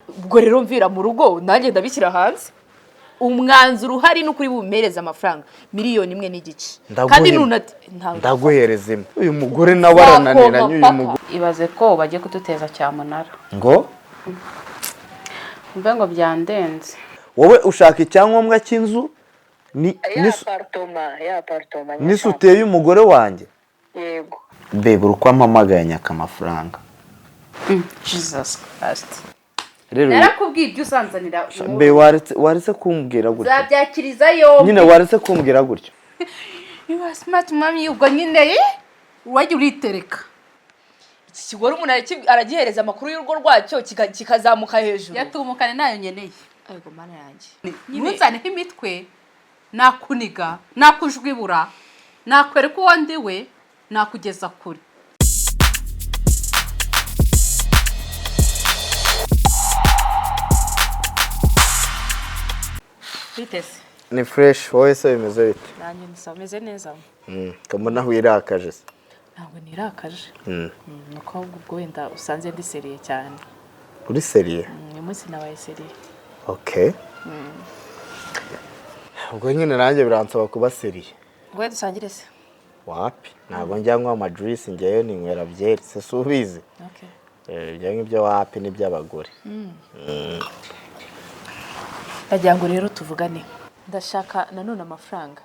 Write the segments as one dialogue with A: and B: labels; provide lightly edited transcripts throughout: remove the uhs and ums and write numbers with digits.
A: Ubwo rero mvira mu rugo, nanjye ndabishyira hanze. Umwanzuro uhari ni ukuri bumpereze amafaranga 1.5 miliyoni. Kandi nunati
B: Ndaguhereza imwe. Uyu mugore nawe arananiranye, uyu mugore.
C: Ibaze ko bagiye kuduteza cyamunara.
B: Ngo?
C: Mve ngo byandenze.
B: Wowe ushaka icyangombwa cy'inzu ni
D: Ya apartment.
B: N'isutiye y'umugore wanjye.
D: Yego.
B: Bebe, uko ampamagaye nyaka amafaranga.
C: Jesus Christ.
B: Rero
C: Narakubwiye ibyo uzanzanira.
B: Be, waretse kumbwira gutyo.
C: Uzabyakiriza yombi.
B: Nyine waretse kumbwira gutyo.
C: You are smart, mami. Ubwo nyine wajya uritereka.
A: Iki kigore umuntu aragihereza amakuru y'urugo rwacyo, kikazamuka hejuru.
C: Yatumukane nayo nyeneye.
A: Ariko Mana yanjye.
C: Ntunzaneho imitwe, nakuniga, nakujwibura, nakwereka uwo ndi we, nakugeza kure.
A: Bitese.
B: Ni fresh, wowe se bimeze bite?
A: Nanjye nsa meze neza.
B: Mbona wirakaje se?
A: Ntabwo nirakaje. Nuko ahubwo ubwo wenda usanze ndi sérieux cyane.
B: Uri sérieux?
A: Uyu munsi nabaye sérieux.
B: Okay, ubwo nyine nanjye biransaba kuba sérieux.
A: Ngo dusangire se?
B: Wapi, ntabwo njya nywa amajuice, njyewe ninywera byeri se, si ubizi?
A: Okay.
B: Ibyo ngibyo wapi, n'iby'abagore.
A: Ndagira ngo rero tuvugane, ndashaka nanone amafaranga.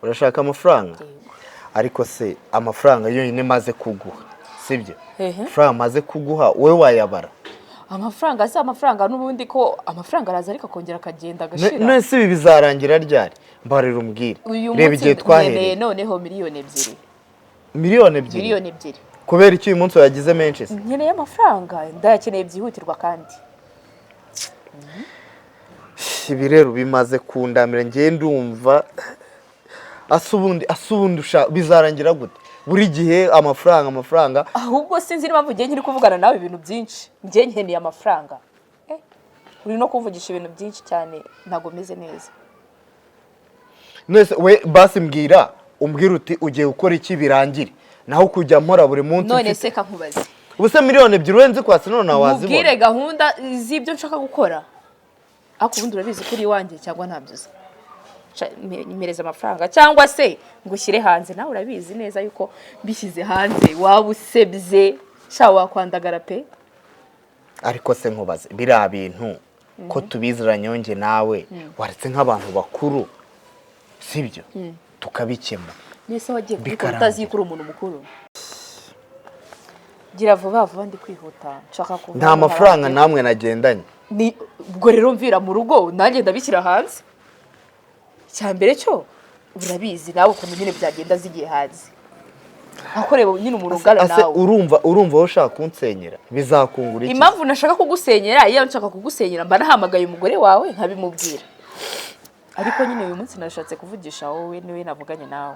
B: Urashaka amafaranga?
A: Yego.
B: Ariko se amafaranga yonyine maze kuguha, sibyo?
A: Ehe.
B: Amafaranga maze kuguha wowe wayabara?
A: Amafaranga si amafaranga n'ubundi, ko amafaranga araza ariko akongera akagenda agashira.
B: None se ibi bizarangira ryari? Mbarira umbwire.
A: Uyu
B: Reba
A: munsi
B: igihe
A: nkeneye
B: twahereye.
A: noneho 2 miliyoni.
B: 2 miliyoni?
A: 2 miliyoni.
B: Kubera iki uyu munsi wagize menshi se?
A: Nkeneye amafaranga, ndayakeneye byihutirwa kandi.
B: Ibi rero bimaze kundamira, ngiye ndumva asa ubundi bizarangira gute? Buri gihe amafaranga, amafaranga.
A: Ahubwo sinzi n'impamvu ngiye nkiri kuvugana nawe ibintu byinshi. Ngiye nkeneye amafaranga. Uri no kuvugisha ibintu byinshi cyane, ntabwo meze neza.
B: Nese we basi mbwira, umbwira uti ugiye gukora iki birangire, naho kujya mpora buri munsi
A: None
B: mfite
A: se kankubaze.
B: Ubuse 2 miliyoni urenze kwasi none
A: Mubwire
B: wazibona?
A: gahunda z'ibyo nshaka gukora, ariko ubundi urabizi ko uri iwanjye cyangwa ntabyo uzi? Mpereza amafaranga cyangwa se ngo ushyire hanze. Nawe urabizi neza yuko mbishyize hanze waba usebye sha, wakwandagara pe.
B: Ariko se nkubaze, biriya bintu ko tubiziranye njye nawe, waretse nk'abantu bakuru, sibyo, tukabikemura?
A: Nese wagiye kubikora
B: Bikarangira.
A: utazi ko uri umuntu mukuru? Gira vuba vuba, ndi kwihuta, nshaka kuva.
B: Nta mafaranga namwe nagendanye.
A: Ni ubwo rero mvira mu rugo, nanjye ndabishyira hanze. Icya mbere cyo urabizi nawe ukuntu nyine byagenda zigiye hanze, aho reba nyine umuntu ungana
B: Ase
A: nawe.
B: urumva wowe ushaka kunsenyera, bizakungura iki?
A: Impamvu nashaka kugusenyera, iyo nshaka kugusenyera mba nahamagaye umugore wawe nkabimubwira, ariko nyine uyu munsi nashatse kuvugisha wowe, niwe navuganye nawe.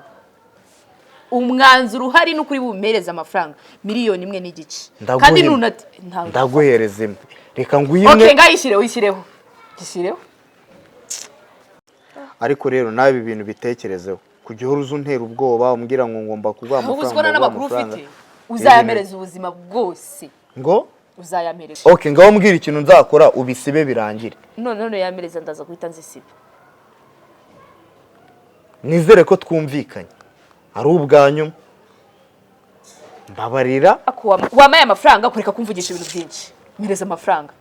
A: Umwanzuro uhari ni ukuri bumpereze amafaranga 1.5 miliyoni. Kandi nunati ntabwo
B: Ndaguhereza imwe, reka nguhe
A: Okay.
B: imwe.
A: Ngayishyireho, ishyireho, gishyireho.
B: Ariko rero nawe ibi bintu bitekerezeho, kujya uhora uza untera ubwoba umbwira ngo ngomba kuguha
A: Ahubwo
B: amafaranga,
A: uziko nta
B: nguha
A: n'amakuru
B: amafaranga.
A: ufite, uzayampereza ubuzima bwose.
B: Ngo?
A: Uzayampereza.
B: Okay, ngaho mbwira ikintu nzakora ubisibe birangire.
A: None yampereza, ndaza guhita nzisiba.
B: Nizere ko twumvikanye ari ubwa nyuma, mbabarira.
A: Ako wamaye amafaranga, kureka kumvugisha ibintu byinshi. Mpereza amafaranga.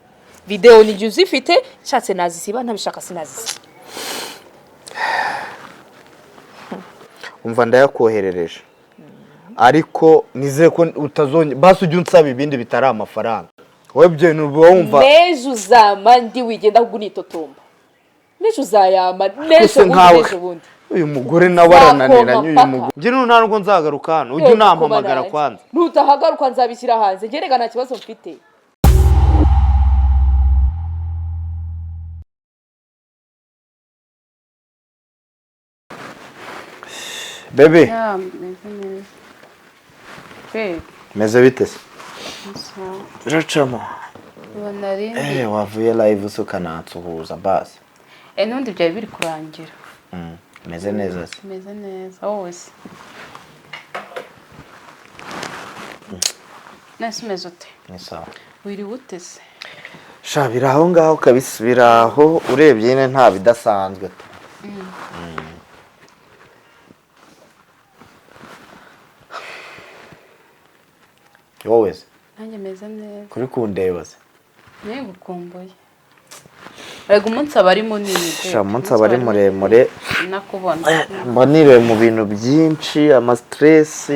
A: Videwo ni jya uzifite, nshatse nazisiba, ntabishaka sinazisiba.
B: Umva, ndayakoherereje, ariko nizere ko utazongera. Basi ujye unsaba ibindi bitari amafaranga. Wowe ibyo bintu uba wumva.
A: N'ejo uzama ndi wigenda, ahubwo unitotomba. N'ejo uzayama, n'ejo
B: Ese
A: bundi,
B: nkawe
A: n'ejo bundi.
B: Uyu mugore nawe arananiranye, uyu
A: Nzakoma.
B: mugore. Njye ntabwo nzagaruka hano, ujye unampamagara kwanza.
A: Nutahagaruka nzabishyira hanze. Njye rega nta kibazo mfite.
B: Bebe.
C: Ya, meze neza. Babe,
B: Meze bite se?
C: sawa.
B: Biracamo.
C: Ubona rindi.
B: Wavuye live se ukanansuhuza basi?
C: N'ubundi byari biri kurangira.
B: Meze neza se?
C: Meze neza, wowe se? Nese umeze ute?
B: Ni sawa.
C: Wiriwe ute se?
B: Sha, biri aho ngaho kabisa, biri aho urebye nyine nta bidasanzwe tu. Wowe se?
C: Nanjye meze neza.
B: Kuri kundeba se?
C: Nawe gukumbuye. Erega umunsi aba ari munini pe.
B: Sha, umunsi aba ari muremure.
C: Nakubona.
B: Mba niriwe mu bintu byinshi, ama stress,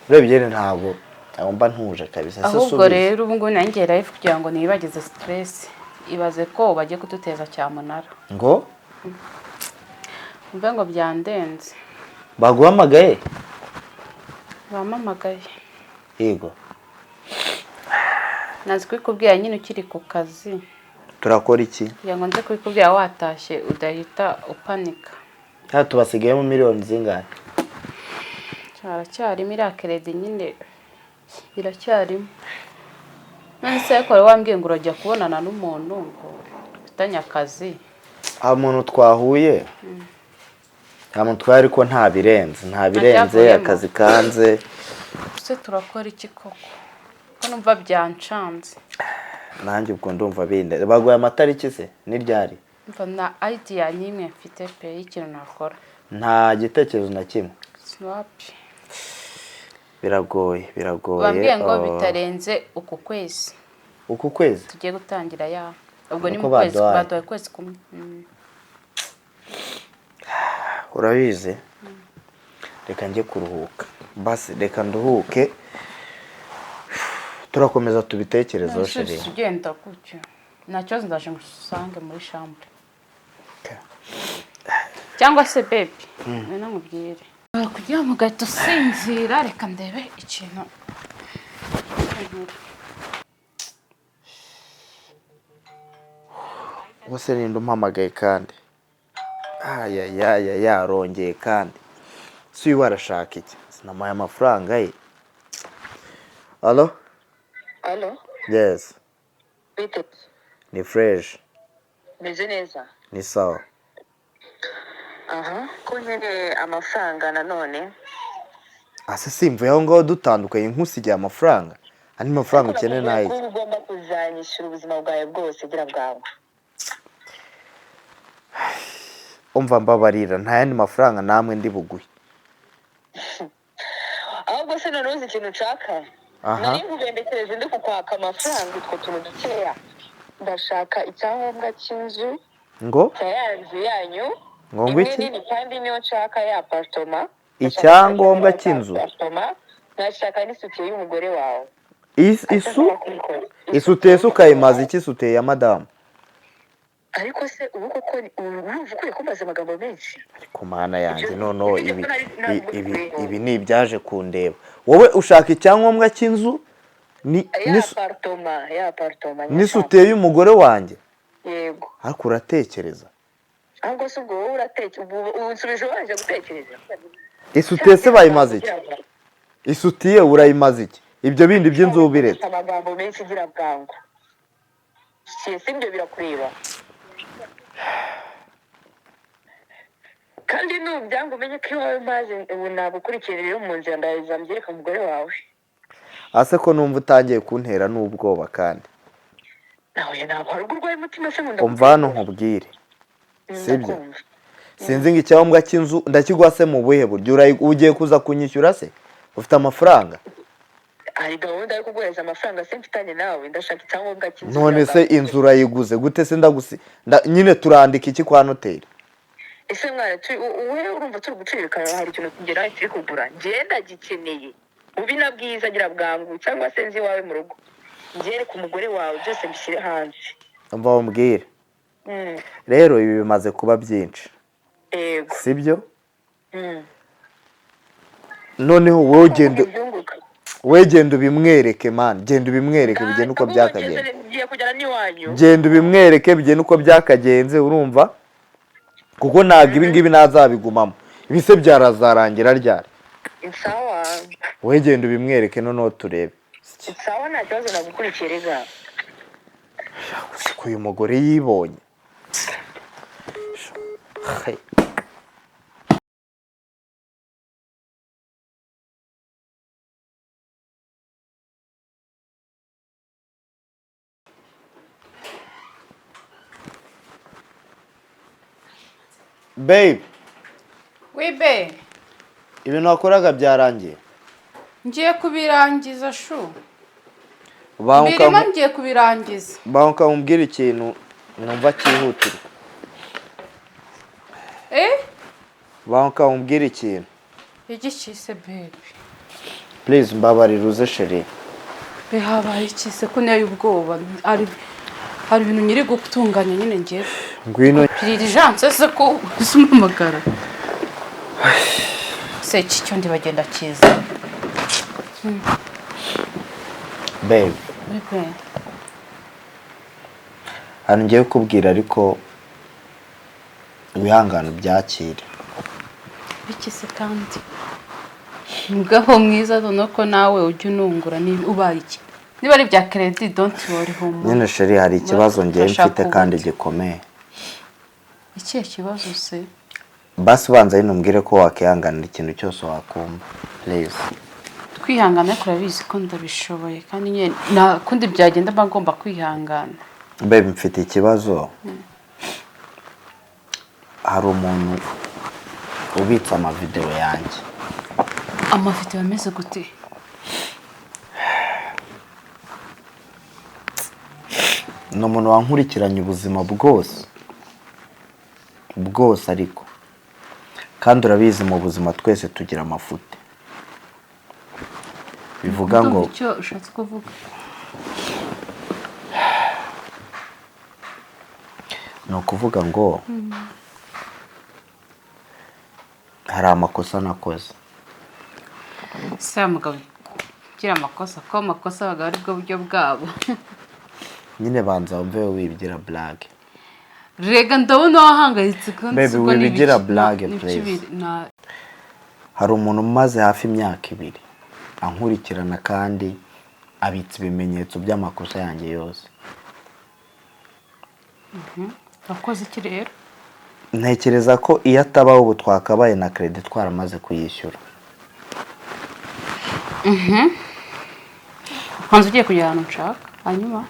B: urebye nyine ntabwo mba ntuje kabisa. Se
C: Ahubwo
B: subiza.
C: rero ubu ngubu nanjye life kugira ngo niyibagize stress. Ibaze ko bagiye kuduteza cyamunara.
B: Ngo?
C: Mve ngo byandenze.
B: Baguhamagaye?
C: Bampamagaye.
B: Yego.
C: Nazi kubikubwira nyine ukiri ku kazi.
B: Turakora iki?
C: Kugira ngo nze kubikubwira watashye udahita upanika.
B: Hano tubasigayemo miliyoni zingahe?
C: Haracyarimo iriya keredi nyine iracyarimo. None se ariko wari wambwiye ngo urajya kubonana n'umuntu ngo ufitanye akazi.
B: Nta muntu twahuye, nta muntu twahuye, ariko nta birenze, nta birenze.
C: Ntacyavuyemo.
B: Akazi kanze.
C: Ese turakora iki koko? Ko numva byancanze.
B: Nanjye ubwo ndumva binde. Baguye amatariki se ni ryari?
C: Mva na idea n'imwe mfite pe y'ikintu nakora.
B: Nta gitekerezo na kimwe?
C: Swapi.
B: Biragoye, biragoye.
C: Bambwiye ngo
B: Oh.
C: bitarenze uku kwezi.
B: Uku kwezi?
C: Tugiye gutangira ya. Ubwo ni
B: Uko
C: mu kwezi,
B: baduhaye.
C: baduhaye ukwezi kumwe.
B: Urabizi, reka njye kuruhuka basi, reka nduhuke, turakomeza tubitekerezeho chérie.
C: Ugenda gutyo nta kibazo, ndaje ngo usange muri chambre. Cyangwa se baby, ngwino nkubwire. Kugira ngo ugahita usinzira, reka ndebe ikintu nkora.
B: Ubuse ninde umpamagaye kandi? Ayayaya, yarongeye kandi. Si uyu arashaka iki? Sinamuhaye amafaranga ye. Allo?
D: Allo?
B: Yes.
D: Bite?
B: Ni fresh.
D: Meze neza.
B: Ni sawa.
D: Aha, ko nkeneye amafaranga nanone.
B: Ase simvuye aho ngaho dutandukanye nkusigiye amafaranga? Andi mafaranga ukeneye
D: Nakubwiye
B: nayo?
D: ko ugomba kuzanyishyura ubuzima bwawe bwose, gira bwawe.
B: Umva, mbabarira, nta yandi mafaranga namwe ndi buguhe.
D: Ahubwo se noneho uzi ikintu nshaka?
B: Aha.
D: Nari nkubembekereje ndi kukwaka amafaranga utwo tuntu dukeya. Ndashaka icyangombwa cy'inzu
B: Ngo?
D: cya ya nzu yanyu.
B: Ngo
D: Imwe
B: iki?
D: nini kandi niyo nshaka ya apartoma.
B: Icyangombwa cy'inzu?
D: Apartoma. Ndashaka n'isutiye y'umugore wawe.
B: Isu
D: Atazaba kubikora.
B: isutiye se ukayimaza iki, isutiye ya madamu?
D: Ariko se ubu koko ubu urumva ukwiye kumbaza amagambo menshi?
B: Ariko mana yanjye, noneho ibi ibi
D: Ntabwo
B: ibi ni ibyaje kundeba. Wowe ushaka icyangombwa cy'inzu ni
D: Ya apartoma, ya apartoma.
B: n'isutiye y'umugore wanjye?
D: Yego.
B: Ariko uratekereza?
D: Ahubwo se ubwo wowe uratekereza, ubu unsubije wanje gutekereza?
B: Isutiye se bayimaze iki? Isutiye urayimaze iki? Ibyo bindi by'inzu ubiretse.
D: Amagambo menshi, gira bwangu. Si si ibyo birakureba. Kandi nubyanga umenye ko iwawe mazi ubu nagukurikiye rero mu nzira ndaza mbyereka umugore wawe.
B: Ase ko numva utangiye kuntera n'ubwoba kandi?
D: Nawe ntabwo hari ubwo urwaye umutima se ngo
B: Umva hano nkubwire, sibyo?
D: Ndakumva.
B: Sinzi ngo icyangombwa cy'inzu ndakiguha se mu buhe buryo? Ugiye kuza kunyishyura se? Ufite amafaranga?
D: Hari gahunda yo kuguhereza amafaranga se mfitanye nawe? Ndashaka icyangombwa cy'inzu.
B: None se inzu urayiguze gute se? Ndagusi nyine turandika iki kwa noteri?
D: Ese mwana, wowe urumva turi gucirikana? Hari ikintu tugera turi kugura, njyewe ndagikeneye ubi na bwiza, gira bwangu, cyangwa se nzi iwawe mu rugo ngereke umugore wawe byose mbishyire hanze.
B: Umva wambwire rero, ibi bimaze kuba byinshi.
D: Yego.
B: Sibyo? Noneho wowe ugenda
D: Ibyunguka.
B: Wowe genda ubimwereke man, genda ubimwereke bigende uko
D: Ahubwo
B: byakagenze.
D: Ngiye kujyana n'iwanyu.
B: Genda ubimwereke bigende uko byakagenze, urumva? Kuko ntabwo ibi ngibi ntazabigumamo. Ibi se byarazarangira ryari?
D: Sawa.
B: Wowe genda ubimwereke noneho turebe.
D: Sawa, nta kibazo, nagukurikiye rega.
B: Gusa ko uyu mugore yibonye. Hey. Babe.
C: Oui bae.
B: Ibintu wakoraga byarangiye?
C: Ngiye kubirangiza chou.
B: Banguka.
C: Birimo, ngiye kubirangiza.
B: Banguka nkubwire ikintu numva cyihutirwa.
C: Eh?
B: Banguka nkubwire ikintu.
C: Igiki se, baby?
B: Please, mbabarira uze, chérie.
C: Be, habaye iki se ko nteye ubwoba? Hari ibintu nyiri gutunganya nyine ngiye.
B: Ngwino.
C: Pirijanse se ko umpamagara? Se iki cyo ndibagenda kiza.
B: Babe.
C: Bebe.
B: Hano ngiye kukubwira, ariko wihangane ubyakire.
C: Biki se kandi? Mugabo mwiza, noneho ko nawe ujya unungura, niba ubaye iki? Niba ari ibya credit, don't worry, humura.
B: Nyine chérie, hari ikibazo ngiye
C: Turashaka
B: mfite kandi
C: uburyo.
B: gikomeye.
C: Ikihe kibazo se?
B: Basi ubanza nyine umbwire ko wakihanganira ikintu cyose wakumva, please.
C: Twihangana, ariko urabizi ko ndabishoboye, kandi nyine nta kundi byagenda, mba ngomba kwihangana.
B: Babe, mfite ikibazo. Hari umuntu ubitse amavidewo yanjye.
C: Amavideo ameze gute?
B: Ni umuntu wankurikiranye ubuzima bwose bwose, ariko kandi urabizi, mu buzima twese tugira amafuti, bivuga ngo
C: Ndumva icyo ushatse kuvuga.
B: Ni ukuvuga ngo hari amakosa nakoze.
C: Se mugabo ugira amakosa, ko amakosa abagabo aribwo buryo bwabo?
B: Nyine banza wumve, wibigira blague.
C: Rega ndabona wahangayitse kandi
B: Baby,
C: ubwo ni
B: wibigira
C: ibiki?
B: Blague,
C: Ni ibiki
B: please. Hari umuntu umaze hafi imyaka 2 ankurikirana kandi abitse ibimenyetso by'amakosa yanjye yose.
C: Wakoze iki rero?
B: Ntekereza ko iyo atabaho ubu twakabaye na crédit twaramaze kuyishyura.
C: Hanze ugiye kujya ahantu nshaka hanyuma.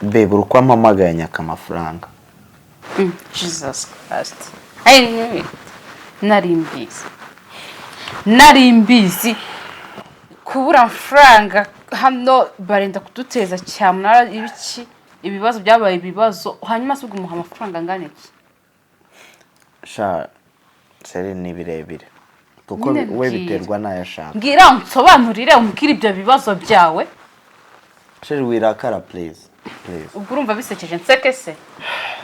B: Babe, uko ampamagaye nyaka amafaranga.
C: Jesus Christ, I knew it. Nari mbizi, nari mbizi. Kubura amafaranga hano barenda kuduteza cyamunara, ibiki, ibibazo byabaye ibibazo. Hanyuma se ubwo umuha amafaranga angana iki?
B: Sha chérie, ni birebire kuko
C: Nyine
B: we
C: mbwira.
B: biterwa n'ayo ashaka.
C: Mbwira, unsobanurire, umbwire ibyo bibazo byawe.
B: Chérie, wirakara, please, please.
C: Ubwo urumva bisekeje? Nseke se?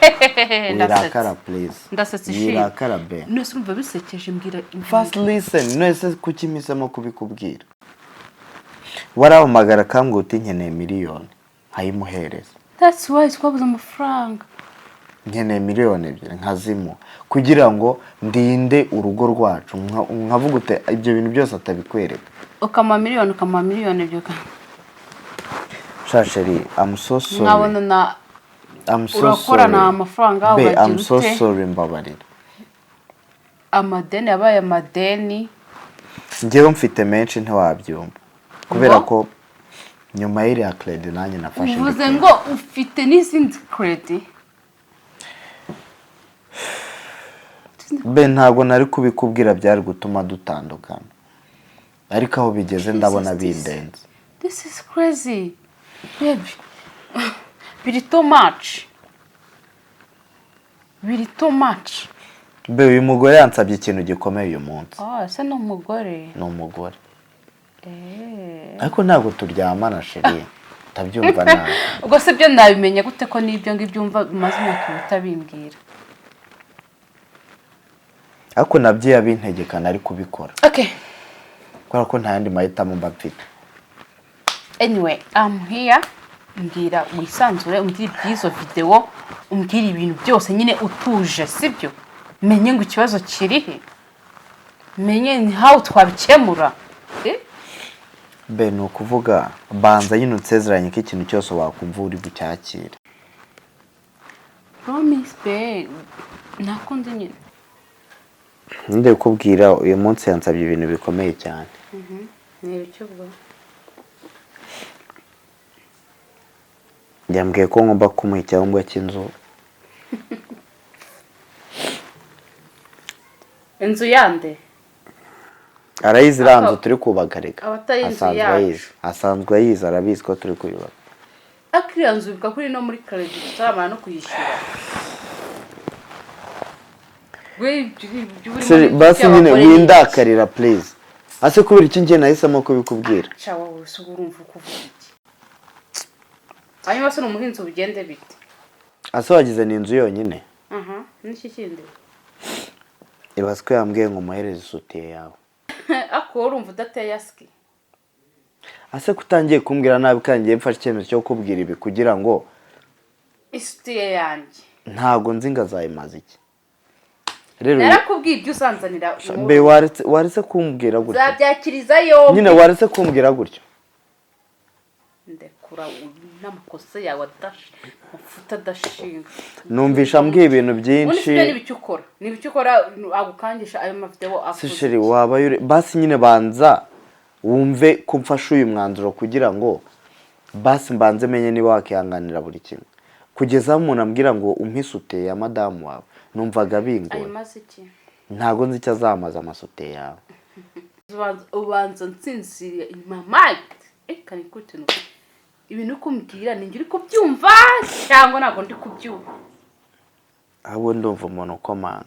B: Wirakara.
C: Ndasetse.
B: Please.
C: Ndasetse ishimwe.
B: Wirakara be.
C: None se urumva bisekeje? Mbwira.
B: First listen. None kuki mpisemo kubikubwira? Warahamagara akambwira uti nkeneye miliyoni, nkayimuhereza.
C: That's why twabuze amafaranga.
B: Nkeneye miliyoni 2, nkazimuha kugira ngo ndinde urugo rwacu. Nkavuga ute ibyo bintu byose atabikwereka?
C: Ukamuha miliyoni, ukamuha miliyoni 2.
B: Sha chérie, I'm so sorry.
C: Nkabona na
B: I'm so
C: urakorana
B: sorry.
C: amafaranga,
B: Be,
C: uragira
B: I'm so
C: ute?
B: sorry, mbabarira.
C: Amadeni yabaye amadeni.
B: Njyewe mfite menshi, ntiwabyumva, kubera
C: Ngo?
B: ko nyuma y'iriya crédit nanjye nafashe indi
C: Uvuze
B: credit.
C: ngo ufite n'izindi crédit?
B: Be, ntabwo nari kubikubwira, byari gutuma dutandukana, ariko aho bigeze ndabona bindenze.
C: This is crazy, baby. Biri too much, biri too much.
B: Be, uyu mugore yansabye ikintu gikomeye uyu munsi.
C: Oh, ese ni umugore?
B: Ni umugore.
C: Eh.
B: Ariko ntabwo turyamana, chérie, utabyumva nabi.
C: Ubwo se byo nabimenya gute ko n'ibyo ngibyo umva bimaze imyaka 2 utabimbwira?
B: Ariko nabyo yabintegeka nari kubikora,
C: Okay.
B: kubera ko nta yandi mahitamo mba mfite.
C: Anyway, I'm here. Mbwira wisanzure, umbwire iby'izo videwo, umbwire ibintu byose nyine utuje, sibyo? Menye ngo ikibazo kiri he, menye how twabikemura. Eh?
B: Be, ni ukuvuga, banza nyine unsezeranye ko ikintu cyose wakumva uri bucyakire.
C: Promise be, nakunze nyine.
B: Ninde kukubwira, uyu munsi yansabye ibintu bikomeye cyane.
C: Ni ibiki ubwo?
B: Yambwiye ko ngomba kumuha icyangombwa cy'inzu.
C: Inzu yande?
B: Arayizi iriya nzu turi kubaka reka.
C: Abatari inzu
B: Asanzwe
C: yacu.
B: ayizi, asanzwe ayizi, arabizi ko turi kuyubaka.
C: Ariko iriya nzu bivuga ko iri no muri crédit, tutaramara no kuyishyura. We, ibyo urimo
B: Seri,
C: ni
B: basi nyine
C: iby'abagore.
B: windakarira please. Ase kubera iki njye nahisemo kubikubwira?
C: Ca wowe se uba urumva uko uvuga iki? Hanyuma se ni umuhinzi, ubugende bite?
B: Ase wagize ni inzu yonyine?
C: Aha n'iki kindi?
B: Ibaze ko yambwiye ngo umuhereze isutiye yawe.
C: Ariko wowe urumva udateye asiki?
B: Ase ko utangiye kumbwira nabi kandi ngiye mfashe icyemezo cyo kukubwira ibi kugira ngo
C: Isutiye yanjye?
B: Ntabwo nzi ngo azayimaza iki rero.
C: Narakubwiye ibyo uzanzanira.
B: Mbe waretse kumbwira gutyo?
C: Nzabyakiriza yombi.
B: Nyine waretse kumbwira gutyo.
C: Ndekura n'amakosa yawe amafuta adashinga.
B: Numvisha ambwiye ibintu
C: Ubundi
B: byinshi.
C: sibyo, n'ibicyo ukora, n'ibicyo ukora agukangisha ayo mavideo
B: Se
C: avuze.
B: chérie, waba basi nyine banza wumve ko mfashe uyu mwanzuro kugira ngo basi mbanze menye niba wakihanganira buri kimwe, kugeza aho umuntu ambwira ngo umpe isutiye ya madamu wawe, numvaga bingoye.
C: Ayo maze iki?
B: Ntabwo nzi icyo azamaza amasutiye yawe.
C: Ubanza nsinziriye in my mind. Reka nikute nuko ibintu uri kumbwira ni njye uri kubyumva cyangwa ntabwo ndi kubyumva?
B: Ahubwo ndumva umuntu ukomanga.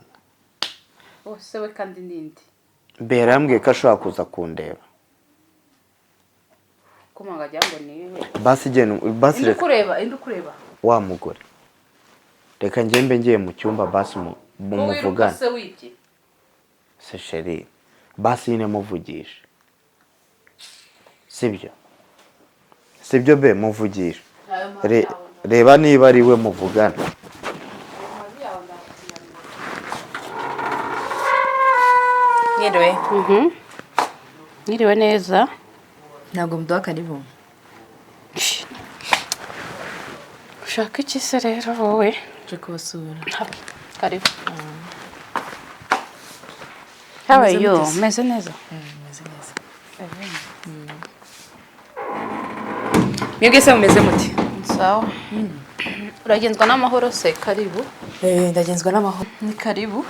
C: Bose we kandi nindi.
B: Mbere yambwiye ko ashobora kuza kundeba.
C: Komanga agira ngo niwe.
B: Basi genda basi.
C: Indi
B: Reka
C: ukureba, indi ukureba.
B: Wa mugore, reka ngembe ngiye mu cyumba basi
C: Ko wiruka
B: mumuvugane.
C: Se wibye?
B: Se chérie, basi nyine muvugishe, sibyo? Sibyo be, muvugishe.
C: Ayo mabi yawe.
B: Reba niba ari we muvugana.
C: Ayo mabi yawe ndayatinya.
A: Mwiriwe.
C: Mwiriwe neza.
A: Ntabwo muduha karibu?
C: Ushaka iki se rero wowe?
A: Nje kubasura.
C: Karibu. How are
A: Meze
C: you?
A: mute se?
C: Meze neza.
A: Meze neza. Mwebwe se mumeze muti?
C: Sawa. Uragenzwa n'amahoro se? Karibu.
A: Ndagenzwa n'amahoro.
C: Ni karibu.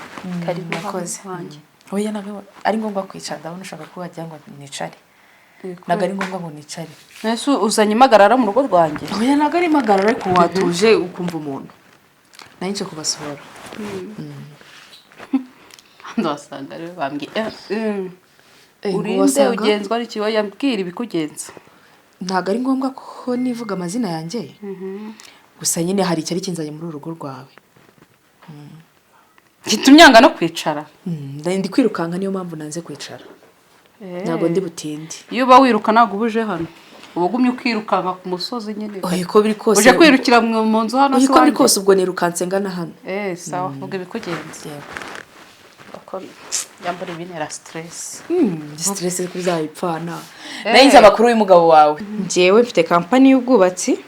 C: Karibu.
A: Murakoze.
C: Wanjye.
A: Oya, ntabwo ari ngombwa kwicara. Ndabona ushaka ko wagira ngo nicare. Ntabwo ari ngombwa ngo nicare.
C: Ese uzanye impagarara mu rugo rwanjye?
A: Oya, ntabwo ari impagarara, ariko watuje ukumva umuntu. Nari nje kubasura.
C: Hano wasanga rero bambwiye
A: Ngo
C: urinde
A: wasanga-
C: ugenzwa n'iki? Oya, mbwira ibikugenza.
A: Ntabwo ari ngombwa ko nivuga amazina yanjye, gusa nyine hari icyari kinzanye muri uru rugo rwawe.
C: Gitumye yanga no kwicara.
A: Ndi kwirukanka, niyo mpamvu nanze kwicara. Ntabwo ndi butinde.
C: Iyo uba wiruka ntabwo uba uje hano, uba ugumye ukirukanka ku musozi nyine.
A: Oya, uko biri kose
C: Uje kwirukira mu nzu hano
A: Oya,
C: si
A: uko biri
C: iwanjye?
A: kose ubwo nirukanse ngana hano.
C: Eh, sawa, vuga ibikugenza.
A: Yego.
C: Kuko yambara ibintera stress.
A: Stress ko uzayipfana. Nari nzi amakuru y'umugabo wawe. Njyewe mfite kampani y'ubwubatsi,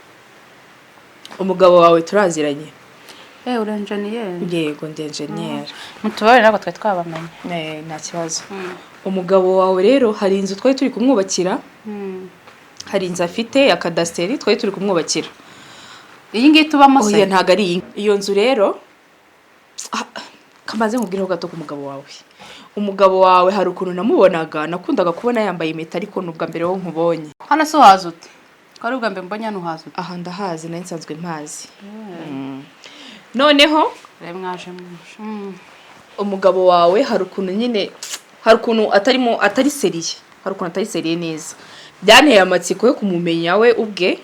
A: umugabo wawe turaziranye.
C: Eh, uri engineer?
A: Yego, ndi engineer.
C: Mutubare, ntabwo twari twabamenye.
A: Eh, nta kibazo. Umugabo wawe rero hari inzu twari turi kumwubakira, hari inzu afite ya kadasiteri twari turi kumwubakira.
C: Iyi ngiyi tubamo se?
A: Oya, ntabwo ari iyi. Iyo nzu rero, kamaze nkubwireho gato ku mugabo wawe. Umugabo wawe hari ukuntu namubonaga, nakundaga kubona yambaye impeta, ariko ni ubwa mbere wo nkubonye.
C: Hano se uhaza ute? Ko ari ubwa mbere mbonye hano, uhaza ute?
A: Aha ndahazi, nari nsanzwe mpazi. Noneho
C: Rero mwaje muje.
A: umugabo wawe hari ukuntu nyine, hari ukuntu atarimo, atari sérieux, hari ukuntu atari sérieux neza. Byanteye amatsiko yo kumumenya we ubwe.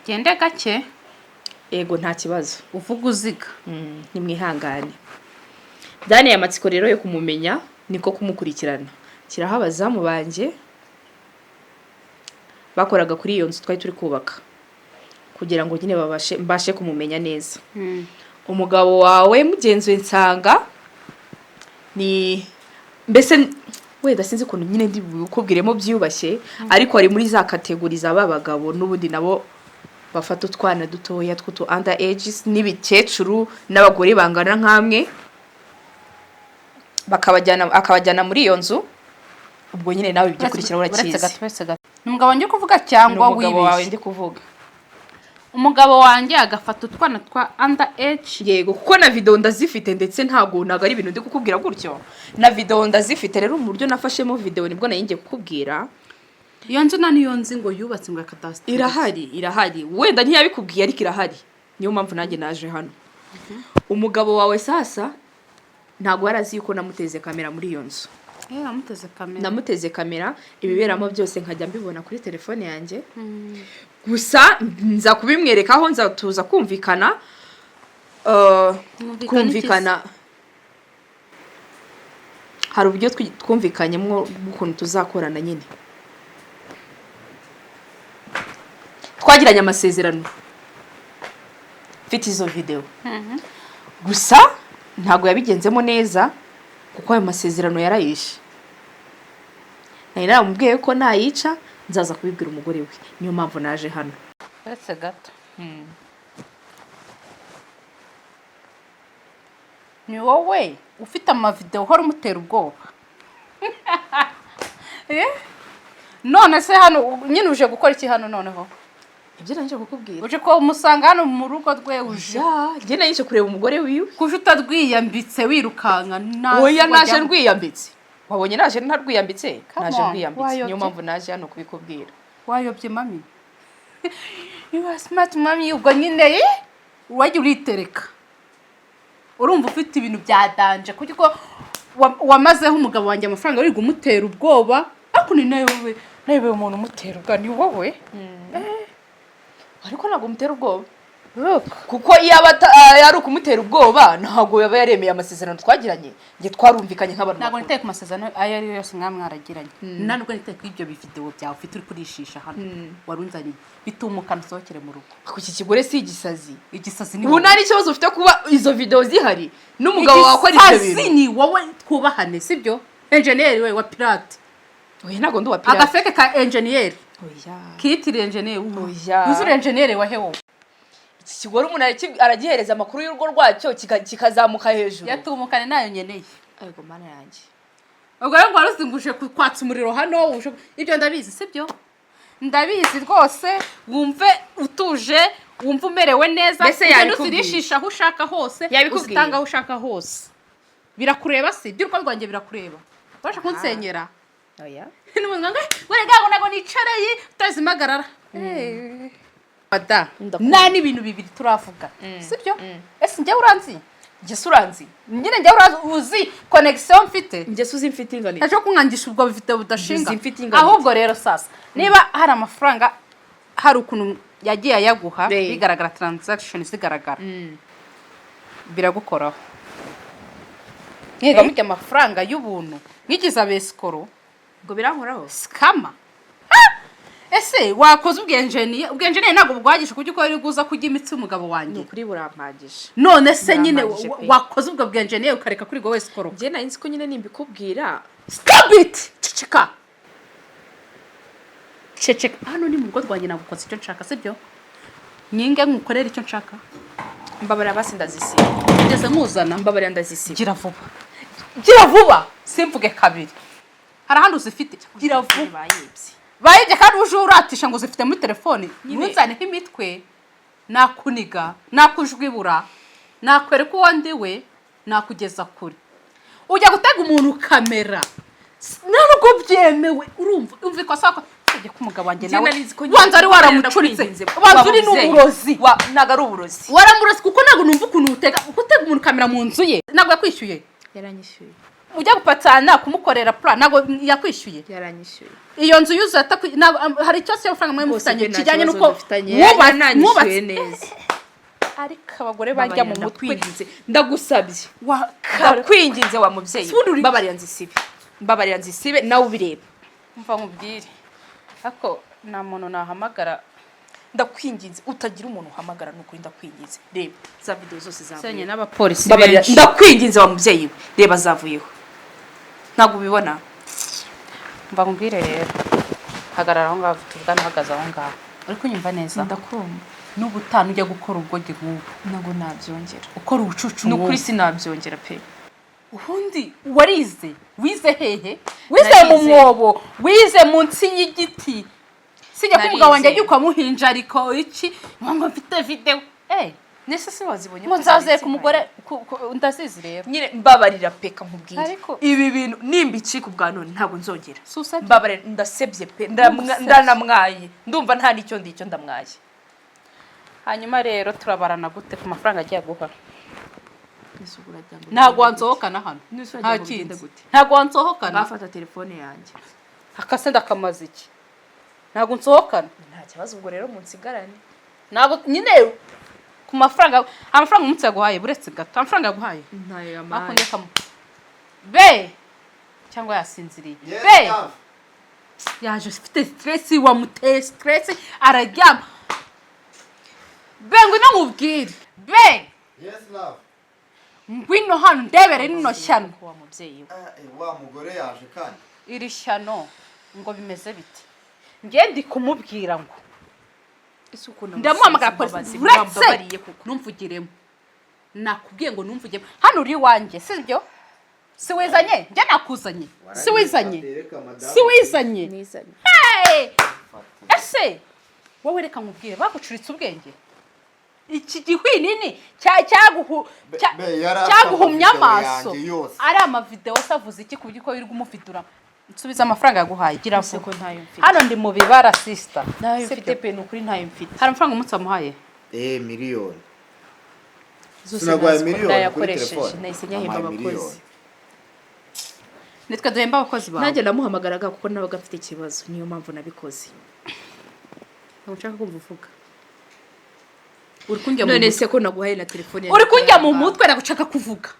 C: Gende gake.
A: Yego, nta kibazo.
C: Uvuga uziga.
A: Nimwihangane. Byanteye amatsiko rero yo kumumenya, niko kumukurikirana, shyiraho abazamu banjye bakoraga kuri iyo nzu twari turi kubaka kugira ngo nyine babashe mbashe kumumenya neza. Umugabo wawe mugenzi nsanga ni mbese wenda sinzi ukuntu nyine ndi bukubwiremo byiyubashye, ariko ari muri za catégorie za ba bagabo n'ubundi nabo bafata utwana dutoya tw'utu under ages n'ibikecuru n'abagore bangana nk'amwe, bakabajyana, akabajyana muri iyo nzu. Ubwo nyine nawe ibyo kurikira
C: Uretse
A: urakizi.
C: gato, uretse gato, ni umugabo wanjye uri kuvuga cyangwa
A: Ni umugabo wawe
C: wibeshye?
A: ndi kuvuga.
C: Umugabo wanjye agafata utwana twa under age?
A: Yego, kuko na video ndazifite, ndetse ntabwo ari ibintu ndi kukubwira gutyo, na video ndazifite. Rero mu buryo nafashemo video nibwo nari ngiye kukubwira.
C: Iyo nzu na niyo nzi ngo yubatse ngo ya kadasiteri.
A: Irahari, irahari. Wenda ntiyabikubwiye, ariko irahari. Niyo mpamvu nanjye naje hano. Umugabo wawe sasa ntabwo yari azi yuko namuteze kamera muri iyo nzu.
C: Eh, amuteze kamera?
A: Namuteze kamera, ibiberamo byose nkajya mbibona kuri telefone yanjye. Gusa nza kubimwerekaho, nza tuza kumvikana
C: Mwumvikana iki?
A: Kumvikana, hari uburyo twumvikanyemo bw'ukuntu tuzakorana nyine. Twagiranye amasezerano, mfite izo videwo. Gusa ntabwo yabigenzemo neza, kuko ayo masezerano yarayishe. Nari naramubwiye ko nayica nzaza kubibwira umugore we. Niyo mpamvu naje hano.
C: Uretse gato, ni wowe ufite amavidewo uhora umutera ubwoba? Eh? None se hano nyine uje gukora iki hano noneho?
A: Ibyo nanje kukubwira.
C: Uje ko umusanga hano mu rugo rwe, uje
A: Ya, njye nayishe kureba umugore wiwe.
C: Kuje utarwiyambitse, wirukanka nta
A: Oya, naje
C: wajya-
A: rwiyambitse. Wabonye naje ntarwiyambitse?
C: Come
A: Naje
C: on,
A: rwiyambitse.
C: wayobye.
A: Niyo mpamvu naje hano kubikubwira.
C: Wayobye mami, you are smart mami. Ubwo nyine wajya uritereka, urumva ufite ibintu bya danger, kuko wamazeho umugabo wanjye amafaranga, wirirwa umutera ubwoba. Ariko ni nawe, nawe umuntu umutera ubwoba ni wowe.
A: Ariko ntabwo mutera ubwoba,
C: Look.
A: kuko iyo aba ari ukumutera ubwoba ntabwo yaba yaremeye amasezerano twagiranye. Njye twarumvikanye nk'abantu
C: Ntabwo
A: bakuru.
C: nitaye ku masezerano ayo ari yo yose mwaba mwaragiranye, nta nubwo nitaye kuri ibyo bividewo byawe ufite uri kurishisha hano. Warunzaniye bitumuka, nsohokere mu rugo.
A: Ako iki kigore si igisazi?
C: Igisazi ni
A: Ubu
C: wowe.
A: nta n'ikibazo ufite kuba izo videwo zihari n'umugabo wawe akora ibyo
C: Igisazi
A: bintu?
C: ni wowe. Twubahane, sibyo? Enjeniyeri we wa pirate.
A: Oya, ntabwo ndi uwa pirate.
C: Agafeke ka enjeniyeri
A: Oya.
C: kitiriye enjeniyeri.
A: Oya.
C: Uzuri enjeniyeri wa he wowe?
A: Iki kigore umuntu aragihereza amakuru y'urugo rwacyo, kikazamuka hejuru.
C: Yatumukane nayo nkeneye.
A: Ariko Mana yanjye!
C: Ubwo rero ngo waruzinguje kwatsa umuriro hano ibyo ndabizi, sibyo? Ndabizi rwose. Wumve utuje, wumve umerewe neza.
A: Mbese
C: Ugende
A: yabikubwiye?
C: uzirishisha aho ushaka hose.
A: Yabikubwiye?
C: Uzitanga aho ushaka hose, birakureba. Si iby'urugo rwanjye birakureba? Ubasha kunsenyera?
A: Oya.
C: N'umuntu ngo werega ngo ntabwo nicareye uteze impagarara. Mada,
A: Ndakubona.
C: nta n'ibintu bibiri turavuga, sibyo? Ese njyewe uranzi?
A: Njye se uranzi?
C: Nyine njyewe uranzi, uzi connection mfite.
A: Njye se uzi mfite ingano iki?
C: Ntaje kunkangisha ubwo bifite budashinga.
A: Uzi mfite ingano.
C: Ahubwo rero sasa, niba hari amafaranga, hari ukuntu yagiye ayaguha, bigaragara, transaction zigaragara, biragukoraho. Mwiga mujya amafaranga y'ubuntu mwigize abesikoro.
A: Ngo birankoraho?
C: Scammer. Ese wakoze ubwenjeniye? Ubwenjeniye ntabwo bwagisha kujya ukora uri kurya imitsi y'umugabo
A: Ni
C: wanjye.
A: ukuri burampagije.
C: None se nyine
A: Burampagije pe.
C: wakoze ubwo bwenjeniye ukareka kuri go wese ukoroka?
A: Njye nari nzi ko nyine nimbikubwira.
C: Stop it! Ceceka, ceceka. Hano ni mu rugo rwanjye, nagukoze icyo nshaka, sibyo? Nyinge nkukorera icyo nshaka.
A: Mbabarira basi, ndazisiba.
C: Ngeze nkuzana.
A: Mbabarira, ndazisiba.
C: Gira vuba, gira vuba, simvuge kabiri. Hari ahandi uzifite? Gira vuba.
A: Bayibye.
C: Bayibye kandi uje uratisha ngo zifite muri telefone.
A: Nyine.
C: Ntunzaneho imitwe, nakuniga, nakujwibura, nakwereka uwo ndi we, nakugeza kure. Ujya gutega umuntu kamera, ntabwo byemewe. Urumva, umva ikosa wako usibye ko umugabo wanjye
A: Njye
C: nawe
A: nari nzi ko
C: wanza wari waramucuritse, wanza uri n'uburozi.
A: Ntabwo ari uburozi.
C: Waramurozi, kuko ntabwo numva ukuntu utega gutega umuntu kamera mu nzu ye. Ntabwo yakwishyuye?
A: Yaranyishyuye.
C: Ujya gupatana kumukorera plan, ntabwo yakwishyuye?
A: Yaranyishyuye.
C: Iyo nzu yuzuye hari ikibazo cy'amafaranga mwe
A: Rwose
C: mufitanye
A: njye nta
C: kijyanye
A: kibazo
C: n'uko
A: dufitanye.
C: mwubatse?
A: Yarananyishyuye neza.
C: Ariko abagore bajya mu mutwe.
A: Ndakwinginze, ndagusabye,
C: Wa
A: ndakwinginze wa mubyeyi.
C: Ubundi
A: Mbabarira nzisibe, mbabarira nzisibe, nawe ubireba.
C: Mva nkubwire, ariko nta muntu nahamagara.
A: Ndakwinginze, utagira umuntu uhamagara, ni ukuri ndakwinginze. Reba za videwo zose
C: Senye
A: zavuyeho.
C: n'abapolisi
A: Mbabarira,
C: benshi.
A: ndakwinginze wa mubyeyi we, reba zavuyeho. Ntabwo ubibona?
C: Mva nkubwire rero, hagarara aho ngaho tuvugane, uhagaze aho ngaho. Uri kunyumva neza?
A: Ndakumva.
C: N'ubutaha ujya gukora ubwogi nk'ubu.
A: Ntabwo nabyongera.
C: Ukora ubucucu
A: Ni ukuri
C: nk'ubu.
A: sinabyongera pe.
C: Ubundi warize? Wize hehe? Wize mu
A: Narize.
C: mwobo? Wize munsi y'igiti? Sijya ko umugabo wanjye
A: Narize.
C: agiye ukamuhinja, ariko iki ngo mfite video, eh.
A: Nese se wazibonye
C: Ngo
A: ko
C: nzazereka
A: nari
C: umugore ndazizi rero.
A: Nyine mbabarira peka nkubwire.
C: Ariko-
A: Ibi bintu nimbicika ubwa none ntabwo nzongera.
C: Si usabye?
A: Mbabarira, ndasebye pe.
C: Ndagusebye.
A: Ndanamwaye, ndumva nta n'icyo ndicyo, ndamwaye.
C: Hanyuma rero turabarana gute ku mafaranga agiye guha? Ntabwo wansohokana hano.
A: Nese
C: Nta
A: wagira ngo bigende
C: kindi.
A: gute?
C: Ntabwo wansohokana.
A: Bafata telefone yanjye.
C: Akase ndakamaze iki? Ntabwo nsohokana.
A: Nta kibazo, ubwo rero munsigarane.
C: Ntabwo nyine ku mafaranga, amafaranga umunsi yaguhaye, buretse gato, amafaranga yaguhaye.
A: Ntayo
C: Ariko
A: yamaye.
C: ndeka be cyangwa yasinziriye be. Yaje afite stress, wamuteye stress, araryama. Be, ngwino nkubwire be.
B: Yes, love.
C: Ngwino hano ndebere rino shyano.
A: Wa mubyeyi we.
B: Wa mugore yaje kandi.
C: Iri shyano ngo bimeze bite? Njye ndi kumubwira ngo
A: Ese ukuntu
C: ndamuhamagara polisi, uretse
A: mwambabariye kuko
C: numvugiremo. Nakubwiye ngo numvugiremo. Hano uri iwanjye, sibyo? Si wizanye? Njye nakuzanye, si wizanye? Si wizanye?
A: Nizanye.
C: Hey! Ese wowe, reka nkubwire, bagucuritse ubwenge, iki gihwinini
B: Be, yari afite
C: cyaguhumye
B: amavideo
C: amaso.
B: yanjye yose.
C: Ari amavideo se avuze iki ku buryo uko wirirwa umufidura? Nsubiza amafaranga yaguhaye, gira
A: Ese
C: vuba.
A: ko ntayo mfite?
C: Hano ndi mu bibara, sister.
A: Ntayo
C: Sibyo?
A: mfite pe, ni ukuri ntayo mfite.
C: Hari amafaranga umunsi wamuhaye?
B: Eh, miliyoni.
A: Zose
B: Sinaguhaye miliyoni kuri
A: nayakoresheje.
B: telefone?
A: Nahise nyahemba
B: Wampaye
A: abakozi.
B: miliyoni.
C: Nitwe duhemba abakozi bawe?
A: Nanjye namuhamagaraga kuko nabaga mfite ikibazo, niyo mpamvu nabikoze.
C: Ntabwo nshaka kumva uvuga. Uri kunjya mu
A: None
C: mutwe.
A: se ko naguhaye na telefone?
C: Uri kunjya mu mutwe, ntabwo nshaka kuvuga.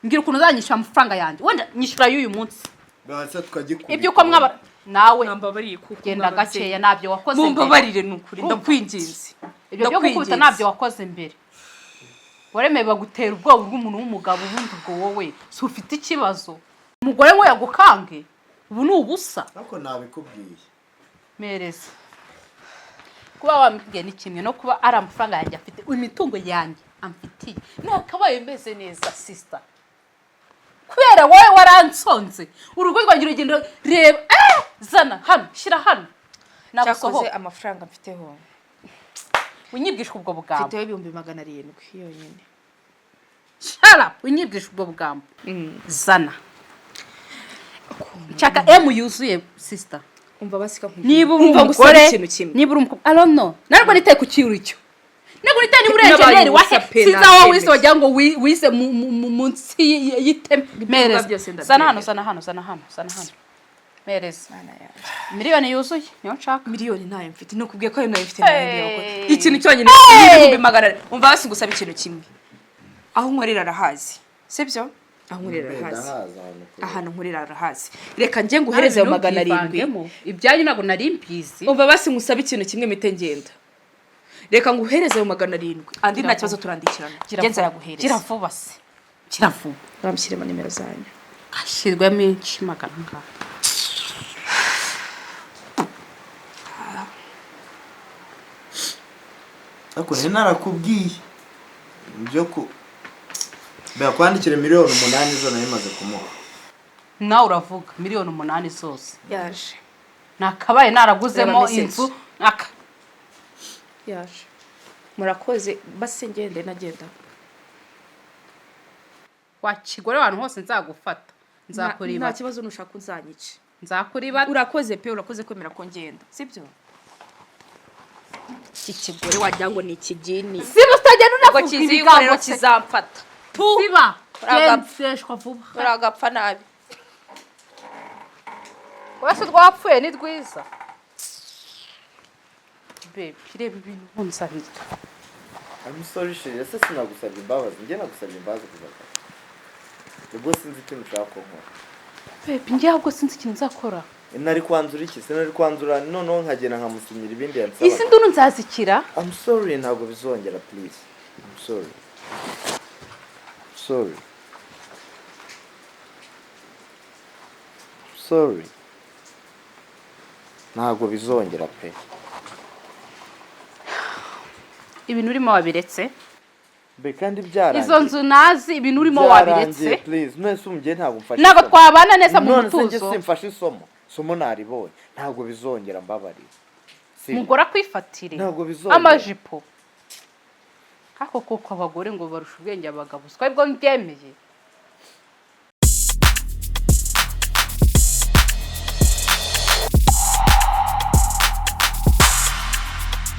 C: Mbwira ukuntu uzanyishyura amafaranga yanjye, wenda nyishyura y'uyu munsi.
B: Basa tukagikubita.
C: Ibyo uko mwaba nawe
A: Mwambabariye kuko
C: genda gakeya, ntabyo wakoze mbere.
A: Mumbabarire, ni ukuri.
C: Urumva?
A: Ndakwinginze.
C: Ibyo byo gukubita ntabyo wakoze mbere. Waremeye bagutera ubwoba bw'umuntu w'umugabo. Ubundi ubwo wowe si ufite ikibazo? Umugore we yagukange, ubu ni ubusa.
B: Ariko nabikubwiye.
C: Mereza. Kuba wambwiye ni kimwe no kuba ari amafaranga yanjye afite, imitungo yanjye amfitiye, nakabaye meze neza, sister. Kubera wowe waransonze urugo rwanjye, urugendo reba, eh, zana hano, shyira hano.
A: Cyakoze
C: Nagusohoka.
A: amafaranga mfiteho
C: Unyibwishwa ubwo bugambo.
A: Mfiteho 700,000 yonyine.
C: Shut up! Unyibwishwa ubwo bugambo. Zana, nshaka M yuzuye, sister.
A: Umva basika nkubwire.
C: Niba uri
A: Umva ngusaba
C: umugore,
A: ikintu kimwe.
C: niba uri umukobwa, I don't know, ntabwo nitaye ku kintu icyo, ntabwo nitaye niba uri
A: Nabaye
C: enjeniyeri
A: ubusa
C: wahe
A: pe,
C: sinzi aho wize,
A: nabyemeye.
C: wagira ngo wize munsi y'iteme. Mereza.
A: Byose ndabyemera.
C: Zana hano, zana hano, zana hano, zana hano, mereza.
A: Mana yanjye.
C: Miliyoni yuzuye niyo nshaka.
A: Miliyoni ntayo mfite, nukubwiye ko ayo nayo mfite, nayo
C: Hey.
A: yakoze ikintu cyonyine
C: Hey.
A: ni 400,000. Umva basi ngusaba ikintu kimwe, aho nkorera arahazi, sibyo? Aho nkorera arahazi.
B: Ndahaza ahantu kure.
A: Ahantu nkorera arahazi, reka njye nguhereze ayo 700.
C: Ntubwivangemo. Ibyanyu ntabwo nari mbizi.
A: Umva basi ngusaba ikintu kimwe, mite ngenda. Reka nguhereze ayo 700, andi nta kibazo turandikirana.
C: Gira
A: Njye
C: vuba.
A: nzayaguhereza.
C: Gira vuba se, gira vuba.
A: Bamushyiremo nimero zanyu.
C: Hashyirwamo inshi magana angahe?
B: Ariko nari narakubwiye ibyo ku bakwandikira miliyoni 8 zo nari maze kumuha.
C: Nawe uravuga miliyoni 8 zose.
A: Yaje.
C: Nakabaye naraguzemo
A: Reba message.
C: inzu aka.
A: Yaje, murakoze, basi ngende, nagenda.
C: Wa kigore, ahantu hose nzagufata.
A: Nta
C: Nzakuribata.
A: kibazo, nushaka uzanyice.
C: Nzakuribata.
A: Urakoze pe, urakoze kwemera ko ngenda, sibyo? Iki kigore wagira ngo ni ikigini.
C: Siba, utagenda
A: Ngo
C: unavuga
A: kizi
C: ibigambo
A: rero
C: se.
A: kizamfata.
C: Siba.
A: Uragapfa.
C: Gendeshwa vuba.
A: Uragapfa nabi.
C: Wese rwapfuye ni rwiza. Babe, reba ibintu unzanira.
B: I'm sorry chérie, ese sinagusabye imbabazi? Njye nagusabye imbabazi kuva kare, ubwo sinzi ikintu ushaka ko nkora.
C: Babe, njye ahubwo sinzi ikintu nzakora.
B: Nari kwanzura iki se? Nari kwanzura noneho nkagenda nkamusinyira ibindi
C: Izi
B: yansabaga.
C: nduru nzazikira.
B: I'm sorry, ntabwo bizongera, please. I'm sorry. I'm sorry. I'm sorry. Ntabwo bizongera pe.
C: Ibintu urimo wabiretse.
B: Be kandi byarangiye.
C: Izo nzu nazi, ibintu urimo
B: Byarangiye,
C: wabiretse.
B: please. None se umugeni ntabwo mfashe
C: Ntabwo
B: isomo.
C: twabana neza mu
B: None se njye
C: mutuzo.
B: simfashe isomo. Isomo naribonye. Ntabwo bizongera, mbabarira.
C: Umugore akwifatire
B: Ntabwo bizongera.
C: amajipo. Ariko koko abagore ngo barusha ubwenge abagabo, siko aribwo mbyemeye.